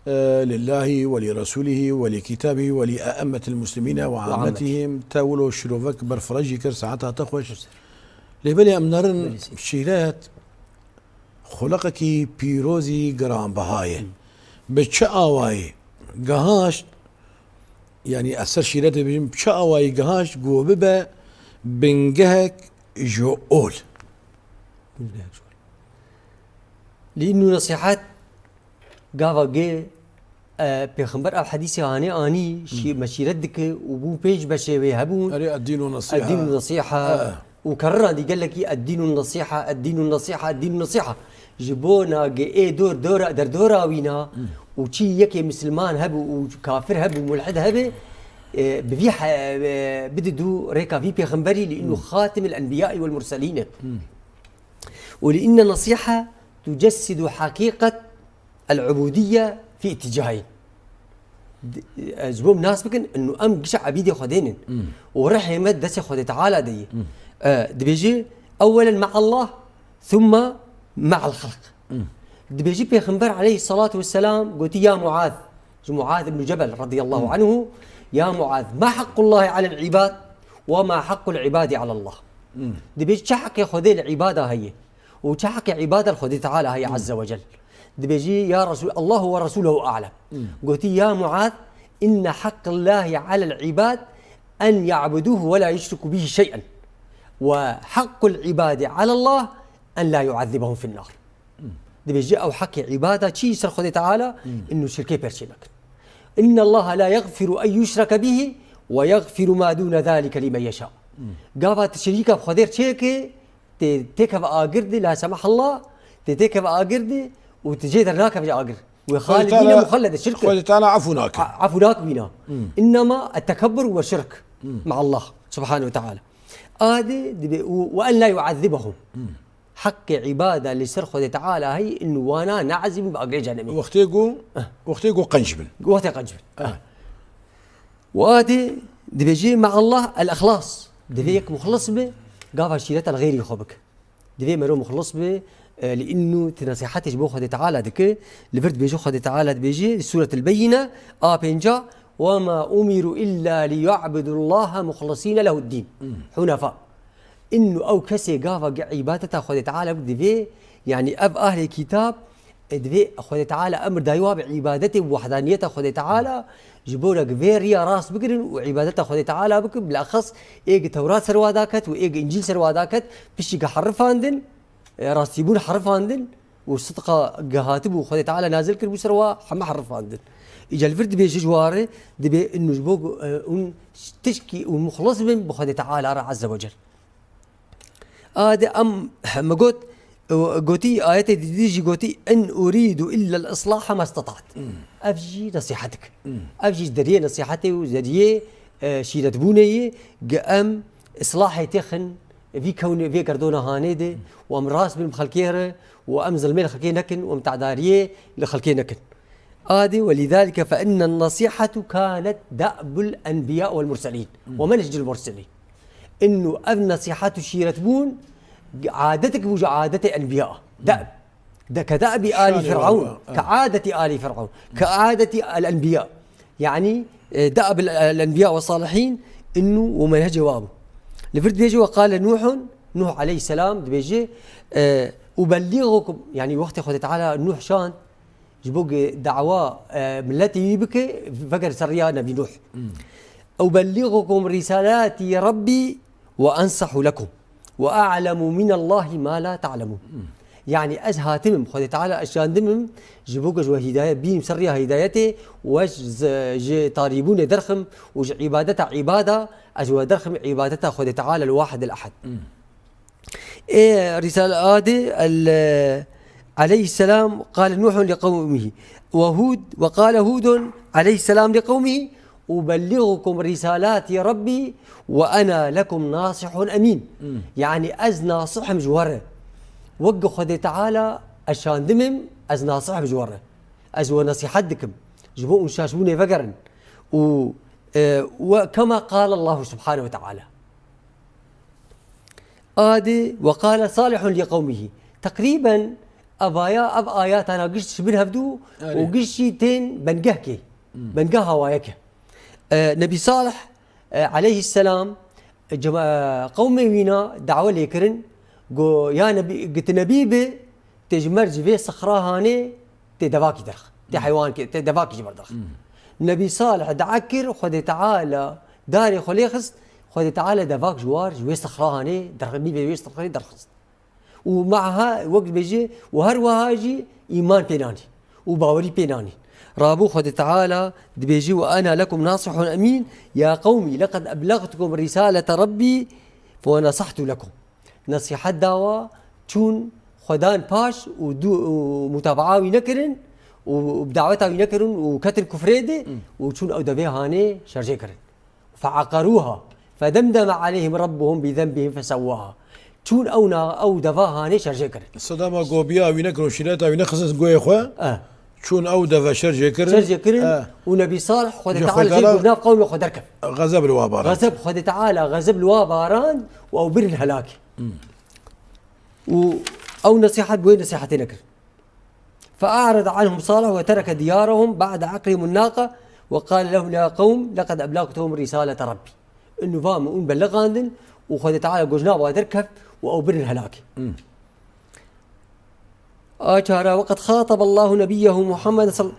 e, lillahi ve li resulihi ve li kitabihi ve li e'emmetil muslimine ve ammetihim, te wilo şirovek berfireh jî kir, saeta te xweş. Lê belê em nerin şîret, xuleqekî pîrozî giranbiha ye. Bi çi awayî gihaşt, yanî ez ser şîretê dibêjim, bi çi awayî gihaşt ku bibe bingehek ji ol? Li înû nesîhet Gava gê, e, Pêxember ev hedîsê hanê anî, şî-, me şîret dike û bû pênc beşê wê hebûn. Erê, eddîn û nesîha. Eddîn û nesîha. E. Û kerran dî gelekî eddîn û nesîha, eddîn û nesîha, eddîn û nesîha. Ji bona gê ê dor, dora, derdora wîna û çî yekê misilman hebû û kafir hebû, mulhid hebê, e, bi vî he-, e, bididû rêka vî pêxemberî, li înû xatimil enbiyayî wel murselîn e. Û li înne nesîha tucessidu heqîqet el-ubudiyye fî îtîcahî. D-, e, ji bo nas bikin, inu em gişa ebîdê Xwedê nin. Û rihê me destê Xwedê Teala de ye. E, dibêjî, "Ewwelen me'allah, thumma me'al xelq." Dibêjî Pêxember aleyhissalatu vesselam gotî, "Ya Muaz." Ji Muaz ibn Cebel radiyallahu anhu, "Ya Muaz, ma haqqullahi alel ibad ve ma haqqul ibadi alallah." Dibêjî, çi heqê Xwedê li îbada heye? Û çi heqê îbada li Xwedê Teala heye Azze ve Cel? Dibêjî, "Ya Resul, Allahu ve Resuluhu a'lem." Gotî, "Ya Muaz, inne haqqallahi alel ibad en ya'buduhu ve la yuşriku bihi şey'en. Ve haqqul ibadi alallah en la yu'azzibahum fin nar." Dibêjî, ew heqê îbada çi ser Xwedê Teala, inu şirkê perçê mekin. "İnne Allaha la yaghfiru en yushrake bihi ve yaghfiru ma dune zalike limen yasha." Gava tu şirîka bi Xwedê çêke, tê, têkeve agir de, la semahallah, tê, têkeve agir de û tu jê dernakeve ji agir. Wê Xwedê xalidîne Teala, muxellede şirk e. Xwedê Teala efû nake. A-, efû nake wîna. Hmm. Înnema ettekebbur ve şirk. Hmm. Me'allah subhanehu ve teala. Adê dibe û, ve en la yuazzibahum. Hmm. Heqê îbada li ser Xwedê Teala heye, in wana neazîbin bi agirê cehennemê. Wextê ku, Eh. wextê ku qenc bin. Wextê qenc bin. Eh. Û adê dibêje me'allah el-ihlas. Divê yek muxlis be, gava şîreta li xêrî xwe bike. Divê mero muxlis be, e, li înnu ti nesihetê ji bo Xwedê Teala dike, li vir dibêje Xwedê Teala dibêje, Sûretul Beyyine, a pênca, "Ve ma umiru illa liya'budullaha muhlisîne lehuddîn, hunefa." Înnu ew kesê gava ge îbadeta Xwedê Teala bike divê, yanî ev ahlê kitab, e, divê Xwedê Teala emir dayî wa bi îbadetê û wahdaniyeta Xwedê Teala, ji bo re vê riya rast bigirin û îbadeta Xwedê Teala bikin, bilexas ê gi Tewrat ser wa daket û ê gi Încîl ser wa daket, piştî gi herifandin, e, rastîbûn herifandin û sidqa gi hatibû Xwedê Teala nazil kiribû ser wa heme herifandin. Îca li vir dibêje ji wa re, dibê ûn ji bo, e, ûn tişkî û muxlis bin bi Xwedê Teala re Azze ve Cel. Adê em, me got, gotî, ayetê dîdî jî gotî, "In uridu illa l-islaha mastata'tu." Hmm. Ev jî nesihetik. Hmm. Ev jî deriyê nesihetê û deriyê, e, şîretbûnê yê, ge em islahê têxin vî kewnê, vê gerdona hanê de, Hmm. û em rast bin bi xelkê re, û em zilmê li xelkê nekin, û em tedariyê li xelkê nekin. Adê, "Ve lizalike fe innen nesîhetu kanet da'bul enbiya vel murselîn, ve menhecul murselîn." Înnu ev nesîhet û şîretbûn, adetek bû ji adetê enbiya. Da'b. De, ke da'bi alî Şanê Fir'ewn, wa, ke adeti alî Fir'ewn, ke adeti el enbiya. Yanî, e, da'b el, el enbiya ve salihîn, înnu û menhecê wa bû. Li vir dibêje, "Ve qale Nuhun", Nuh aleyhisselam dibêje, e, "Ubellighukum", yanî wextê Xwedê Teala Nuh şand, ji bo ku dawa, e, miletê wî bike, veger ser riya Nebî Nuh. Hmm. "Ubellighukum risalati Rabbi ve ensahu lekum ve a'lemu minallahi ma la ta'lemun." Hmm. Yanî ez hatimim, Xwedê Teala ez şandimim, ji bo ku ji we hîdayet bînim ser riya hîdayetê û ez ji, ji tarîbûnê derxim û ji îbadeta îbada ez we derxim îbadeta Xwedê Teala el-Wahid el-Ehad. Hmm. Ê Rîsal Adê el, aleyhisselam, qale Nuhun li qewmihi. Ve Hud, ve qale Hudun aleyhisselam li qewmihi, "Ubellighukum risalati Rabbi ve ana lekum nasihun emîn." Hmm. Yanî ez nasihim ji we re. Wek Xwedê Teala ez şandimim, ez nasihim ji we re. Ez we nesîhet dikim. Ji bo ûn şaşbûnê vegerin. Û, e, ve kema qale Allahu subhanehu ve teala. Adê, "Ve qale Salihun li qewmihi." Teqrîben evaya, ev ayatana giş ji bin hevdû Erê. û giş jî tên bengehkê. Hmm. Bengeha wa yek e. E, Nebî Salih, e, aleyhisselam, e, cema-, e, qewmê wîna dawe lê kirin, go, "Ya Nebî, giti Nebî bi, tê ji mercî vê sixra hanê, tê devakî derx, tê Hmm. heywankê, tê devakî ji ber derx." Hmm. Nebî Salih dua kir, Xwedê Teala darê xwe lê xist, Xwedê Teala devak ji war, ji wê sixra hanê, derx-, nîvê wê sixrê derxist. Û meha, wek dibêje, û her wiha jî îman pê nanî û bawerî pê nanî. Rabû Xwedê Teala dibêje, "Ve ana lekum nasihun emîn, ya qewmî, leqed eblextukum rîsalete Rabbî ve nesahtu lekum." Nesîhet dawa, çûn xwedan paş û du-, û mutabaa wî nekirin û, û bi daweta wî nekirin û ketin kufrê de Hmm. û çûn ew devê hanê şerjê kirin. "Fe'aqaruha, fedemdeme aleyhim Rabbuhum bi zenbihim fesewwaha." Çûn ew na-, ew deva hanê şerjê kirin. Sedama gobiya wî nekirin, şîreta wî nexistin goyê xwe. Eh. Çûn ew deve şer jê kirin. Şer jê kirin Eh. û Nebî Salih Xwedê Ji Teala Xwedê jê Teala got nav qewmê xwe derkef. Xezeb li wa baran. Xezeb Xwedê Teala xezeb li wa baran û ew birin helakê. Hmm. Û ew nesîhet bi wê nesîhetê nekir. فأعرض عنهم صالح وترك ديارهم بعد عقرهم الناقة وقال لهم يا قوم لقد أبلغتهم رسالة ربي. Înû va min ûn beliqandin û Xwedê Teala gojna wa derkeft û ew birin helakê. Hmm. A çara, وقد خاطب الله نبيه محمد صل-،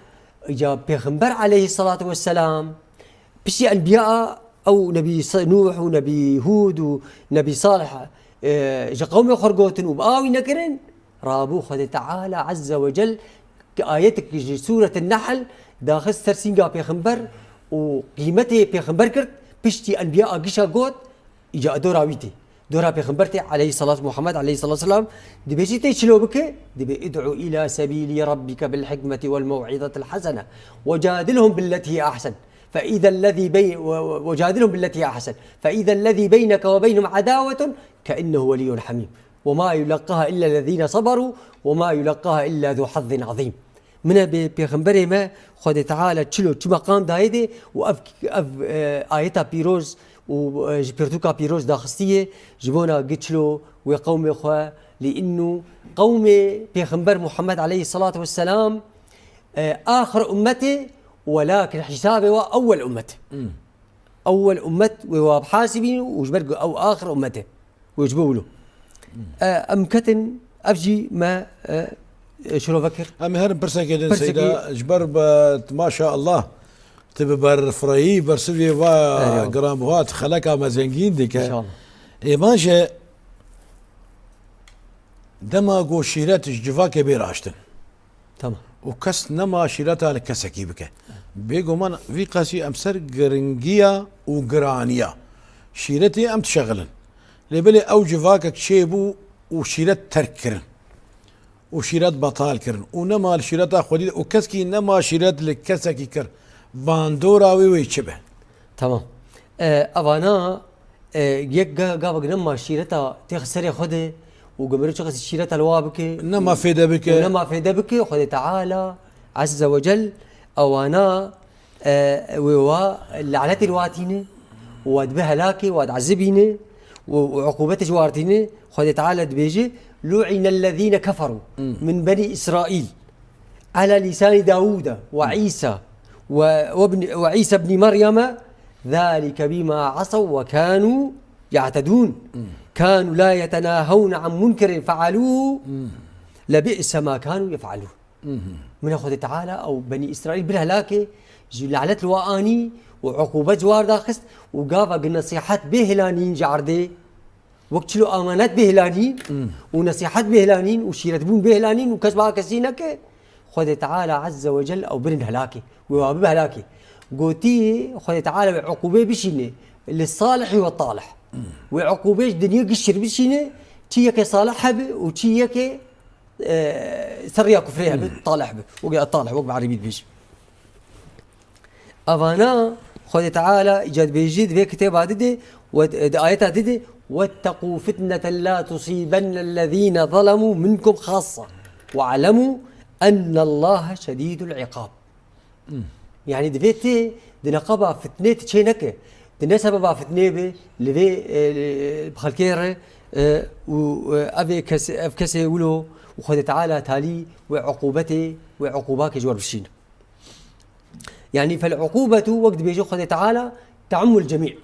îca Pêxember aleyhissalatu vesselam, piştî enbiya, ew Nebî S-, Nûh û Nebî Hûd û Nebî Salih, e, ji qewmê xwe gotin û bi awî nekirin, rabû Xwedê Teala Azze ve Cel ki ayetek ji Sûretin Nehl daxist ser sînga Pêxember û qîmetê Pêxember kir, piştî enbiya gişa got, îca dora wî tê. Dora Pêxember tê, aleyhisselat, Muhammed aleyhisselat selam, dibêjî tê çilo bike, dibê id'u ila sebîlî rabbike bil hikmeti wel mew'izatil hasene ve cadilhum billeti hiye ahsen. Fe izellezî bey-, ve, ve, ve cadilhum billeti hiye ahsen. Fe izellezî beyneke ve beynehum adavetun keennehu weliyyun hamîm. Ve ma yulekkaha illellezîne saberu ve ma yulekkaha illa zu hazzin azîm. Min e bê Pêxemberê me Xwedê Teala çilo çi meqam dayê dê û ev, ev, e, ayeta pîroz û, e, ji pirtûka pîroz daxistiye ji bona gi çilo wê qewmê xwe, lê innu qewmê Pêxember Muhammed aleyhisselatu vesselam, e, axir ummetê, welakin hîsabê wa ewwel ummet. Ewwel ummet wê wa bihasibîn û ji ber ku ew axir ummet e. Wê ji bo wilo. E, em ketin, ev jî me, e, şirove kir. Em ê herin pirsekê din, Pirsekê Seyda, ji ber be, maşallah, tu bi berfirehî bersivê va Eyvallah. giranbuha, tu xeleka me zengîn dike. İnşallah. Ê, van jî dema ku şîret ji civakê bê raştin. Tamam. Û kes nema şîreta li kesekî bike. Bêguman vî qasî em ser giringiya û giraniya şîretê em dişexilin. Lê belê ew civakek çêbû û şîret terk kirin. Û şîret betal kirin. Û nema li şîreta xwedî de, û keskî nema şîret li kesekî kir. Bandora wê wê çi be? Tamam. E, evana, e, yek ga-, gavek nema şîreta têx serê xwe de û gemiro çiqas şîreta li wa bike Nema û, fêde bike. û nema fêde bike, Xwedê Teala Azze ve Cel ewana, e, wê wa lanetê li wa tîne û wa dibe helakê, wa diezibîne û, û uqûbetê ji wa re tîne. Xwedê Teala dibêje, "Lu'inellezîne keferû min benî İsraîl." على لسان داوود وعيسى و-، وابن، وعيسى ابن مريم، ذلك بما عصوا وكانوا يعتدون. كانوا لا يتناهون عن منكر فعلوه، لبئس ما كانوا يفعلون. Min Xwedê Teala ew Benî Îsraîl bir helakê ji lanet li wa anî û uqûbet ji war daxist û gava gi nesîhet bê hilanîn ji erdê. Wek çilo amanet bê hilanîn û nesîhet bê hilanîn û şîretbûn bê hilanîn û kes ba kesî neke, Xwedê Teala Azze ve Cel ew birin helakê. Wê wa bibe helakê. Gotî Xwedê Teala wê uqûbê bişîne li salihî we talih. Wê uqûbê ji dinyê giştir bişîne, çi yekê salih hebe û çi yekê, e, ser riya kufrê hebe, talih be. Wek talih, wek bi erebî dibêjin. Evana Xwedê Teala îca dibêjî di vê kitêba didê, we, di ayeta didê, "Wetteqû fitneten la tusîbennellezîne zelemû minkum xassa, we'lemû ennellahe şedîdul îqab." Yanî divê tê di neqeba fitnê tu çê neke. Tu ne sebeba fitnê be li vê, e, li, bi xelkê re, e, û, e, ev ê kes-, ev kesê wilo û Xwedê Teala talî wê uqûbetê, wê uqûbakê ji we bişîn. Yani, فالعقوبة, wek dibêje Xwedê Teala, تعم الجميع.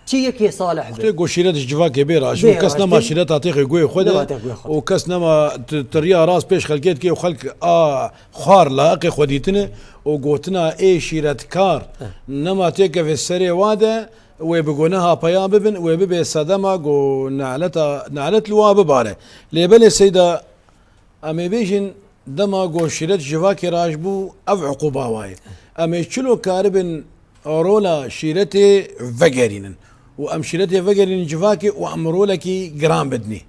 Çi yekê salih be. Xwedê got şîret ji civakê bê raşt. Bê Û kes nema raşt. şîreta têxê guhê xwe de. Nema têxê guhê xwe de. Û kes nema t-, tiriya rast pêş xelkê dike û xelk a xwar layiqê xwe dîtine û gotina ê şîretkar Eh. nema têkeve serê wa de, wê bi guneha peya bibin, wê bibe sedema ku naleta, nalet li wa bibare. Lê belê Seyda, Em ê bêjin, dema ku şîret civakê raş bû, ev uqûba wa ye. Em ê çilo karibin rola şîretê vegerînin û em şîretê vegerînin civakê û em rolekî giran bidinê?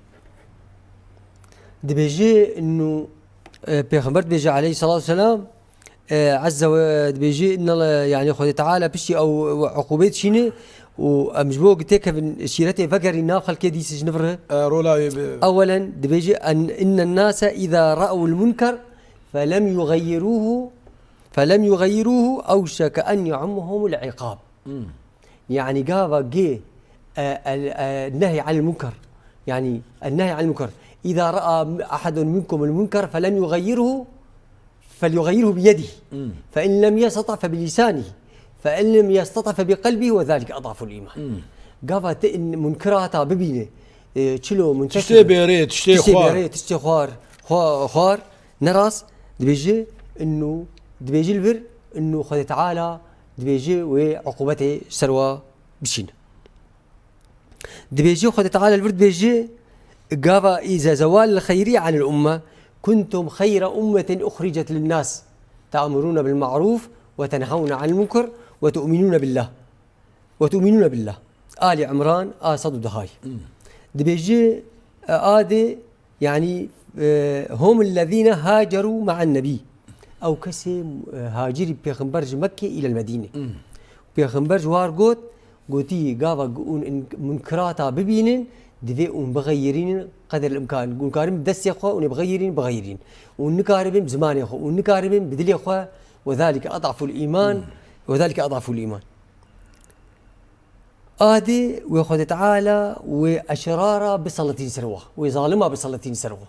Dibêje, innu, e, Pêxember dibêje, aleyhissalatu vesselam, E, Azze ve dibêjî, inna, yani, Xwedê Teala piştî ew, ew uqûbê dişîne û em ji bo ku têkevin şîretê vegerîn nav xelkê dîs ji nivre. E, rola wê bi- Ewelen dibêjî, en, inne nase îza ra'ul munker felem yuxeyyirûhu, felem yuxeyyirûhu ewşeke en yu'emmehumul îqab. Hmm. Yani gava gê, e, el, e, nehy anil munker. Yani, el nehy anil munker. İza ra'a ahadun minkumul munker felem yugayyirhu, felyugayyirhu biyedihi. Hmm. Fe in lem yestata fe bilisanihi. Fe in lem yestata fe biqelbihi ve zalike adaful iman. Hmm. Gava te in munkira ta bibîne, e, çilo munkeşif. Tiştê bêrê, tiştê Tiştê xwar. bêrê, tiştê xwar, xwa-, xwar, neras, dibêje, innu, dibêje li vir, innu Xwedê Teala, dibêje wê uqubetê ser wa bişîne. Dibêje Xwedê Teala li vir dibêje, gava îze zewal xeyrî anil umme, kuntum xeyre ummetin uxricet linnas, te'murûne bil ma'rûf ve tenhewne anil munker ve tu'minûne billah. Ve tu'minûne billah. Ali Imran, a sed û dehayî. Hmm. Dibêje, e, adê, yanî, e, hum ellezîne haceru ma'an nebî. Ew kesê, e, hacirî pêxember ji Mekkê îlel Medîne. Pêxember ji war got, gotî, gava hûn in-, munkerata bibînin, divê hûn bixeyirînin qedr el-imkan. Hûn karin destê xwe hûn ê bixeyirîn, bixeyirîn. Hûn nikaribin bi zimanê xwe, hûn nikaribin bi dilê xwe, we zalike ad'aful îman, we zalike ad'aful îman. Adê wê Xwedê Teala wê eşrara biseletîn ser wa, wê zalima biseletîn ser wa.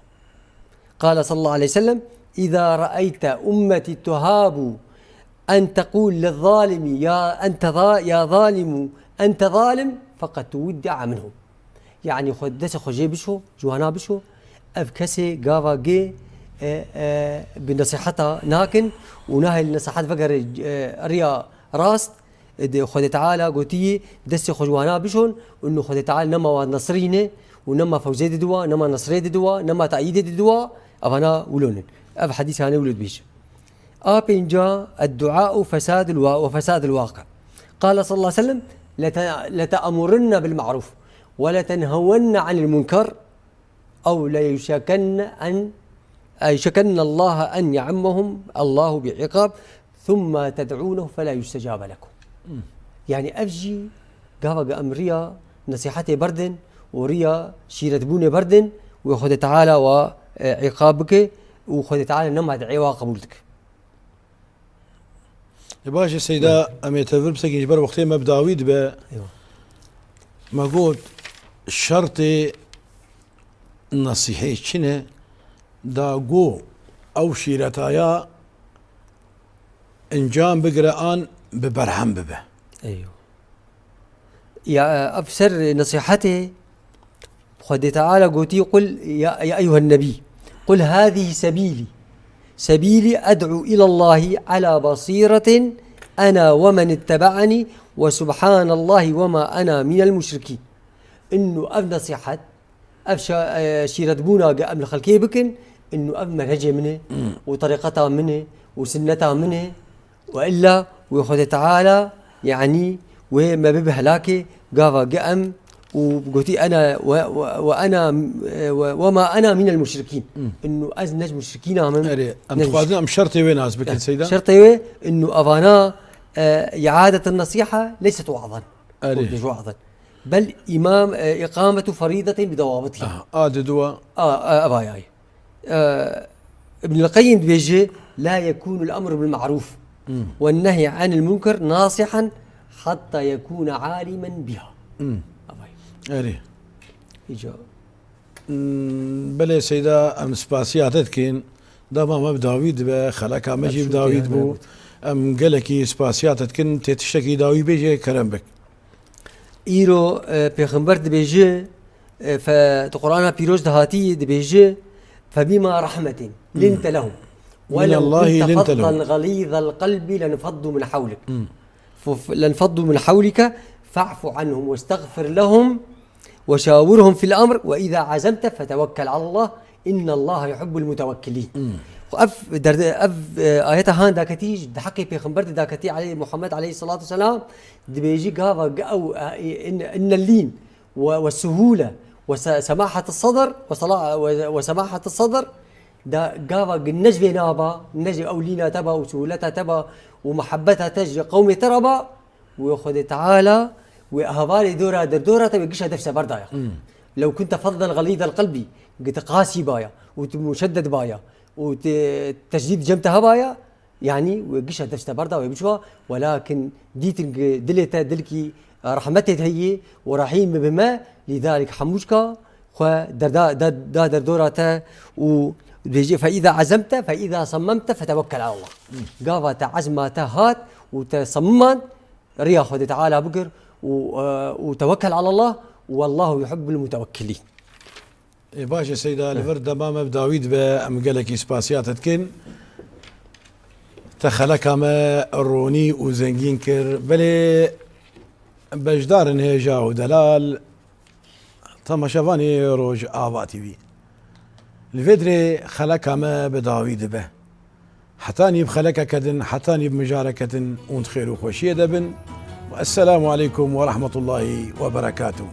Qala sallallahu aleyhi ve sellem, "Îza re'eyte ummeti tuhabu en tequl lizzalimi ya ente za-, ya zalimu ente zalim, feqed tuwiddi'a minhum." Yanî xwe destê xwe jê bişo, ji wana bişo, ev kesê gava gê, e, e, bi nesiheta nakin û nahê li nesihet vegere, e, riya rast, Ê, di Xwedê Teala gotiyî, destê xwe ji wana bişon, û nu Xwedê Teala nema wan nesirîne, û nema fewzê didiwa, nema nesrê didiwa, nema te'yîdê didiwa, evana wilo nin. Ev hedîs hane wilo dibêje. A pênca, "Eddu'a'u fesadul wa-, ve fesadul waqi'." Qala sallallahu aleyhi ve sellem, "Lete-, lete'murunne bil ma'ruf, ve letenhevenne anil munker." Ew le yuşekenne en, e, yuşekenne Allaha en ye'ummehum Allahu bi iqab, thumma ted'unehu fela yustecabe lekum. Hmm. Yani ev jî gava ge em riya nesihetê berdin û riya şîretbûnê berdin, wê Xwedê Teala wa, e, iqab bike û Xwedê Teala nema di'ê wa qebûl dike. E, baş e, Seyda, em ê tevir bisekîn, ji ber wextê me bi dawî dibe. Eywa. Me got, şertê nesîhê çi ne? Da go ew şîretaya encam bigire an bi berhem bibe. Eywa. Ya, ev ser nesîhetê Xwedê Teala gotî, "Qul ya, ya eyyuhen nebî, qul hâzî sebîlî, sebîlî ed'u îlallâhi alâ basîretin ena we men ittebe'enî ve subhânallâhi ve ma ena minel muşrikîn." Innu ev nesîhet, ev şa-, e, şîretbûna ge em li xelkê bikin, innu ev menhecê min e û terîqeta min e û sinneta min e. Ve illa wê Xwedê Teala, yanî wê me bibe helakê, gava ge em û gotî, "Ena ve, ve, ve ena, ve, ve ma ena minel muşrikîn." Hmm. Innu ez ne ji muşrikîna min, Erê, em ne ji dixwazin em şertê wê nas bikin, Ya, Seyda. Şertê wê, innu evana, e, iadetin nesiha leyset wa'zan. Erê. Û ne ji wa'zan. Bel îmam, e, îqametu ferîdetin bi dewabitiha. Aha, a diduwa. A, a, eva yayê. E, Ibnul Qayyim dibêje, "La yekûnul emru bil ma'rûf Hmm. ve nehyi anil munker nasihan hatta yekûne alimen biha." Hmm. Avay. Erê. Îca. Hmm, belê Seyda, em spasiya te dikin. Dema me bi dawî dibe, xeleka me jî bi dawî dibû. Em gelekî spasiya te dikin, tê tiştekî dawî bêje, kerem bik. Îro, e, Pêxember dibêje, e, fe-, di Qur'ana Pîroz de hatî dibêje, "Febîma rahmetin linte lehum. Welew kunte fazzan ghalîzel qelbi lenfaddu min hewlik. F-, f-, lenfaddu min hewlike fa'fu anhum westagfir lehum ve şawirhum fil emr ve izâ azemte fetewekkel alallah. İnnallâhe yuhibbul mutewekkilîn." Hmm. Ev derde, ev, e, ayeta han daketî, di heqê Pêxember de daketî, aleyh-, Muhammed aleyhissalatu vesselam, dibêjî gava ge-, ew, e, in-, innellîn ve, ve suhûle ve se-, semahete sedr ve sela-, ve, ve semahete sedr, da gava ge ne ji vê naba, ne ji ew lîna te ba û suhûleta te ba û muhebbeta te ji qewmê te re ba, Wê Xwedê Teala wê hevalê dora derdora te wê gişa def seber daya. Hmm. Lew kunte fezzen xelîzel qelbî, gi te qasî baya û tu muşedded baya û te tecdîd cem te hebaya, yanî wê gişa def seber da wê biçwa, welakin dîtin gi dilê te dilkî rehmetê te heye û rehîm bi me, lîdalik hemûçka xwe derda, da, da derdora te û dibêjî, "Fe îza azemte, fe îza semmemte, fetewekkel alallah." Hmm. Gava te ezma te hat û te semmimand, riya Xwedê Teala bigir û, e, û tewekkel alallah, wallahu yuhibbul mutewekkilîn. Ê, baş e Seyda, li vir dema me bi dawî dibe, em gelekî spasiya te dikin. Te xeleka me ronî û zengîn kir. Belê beşdarên hêja û delal, temaşevanê Rojava T V. Li vê dirê xeleka me bi dawî dibe. Hetanî bi xelekeke din, hetanî bi mijareke din hûn di xêr û xweşiyê de bin. Esselamu aleykum ve rahmetullahi ve berekatuh.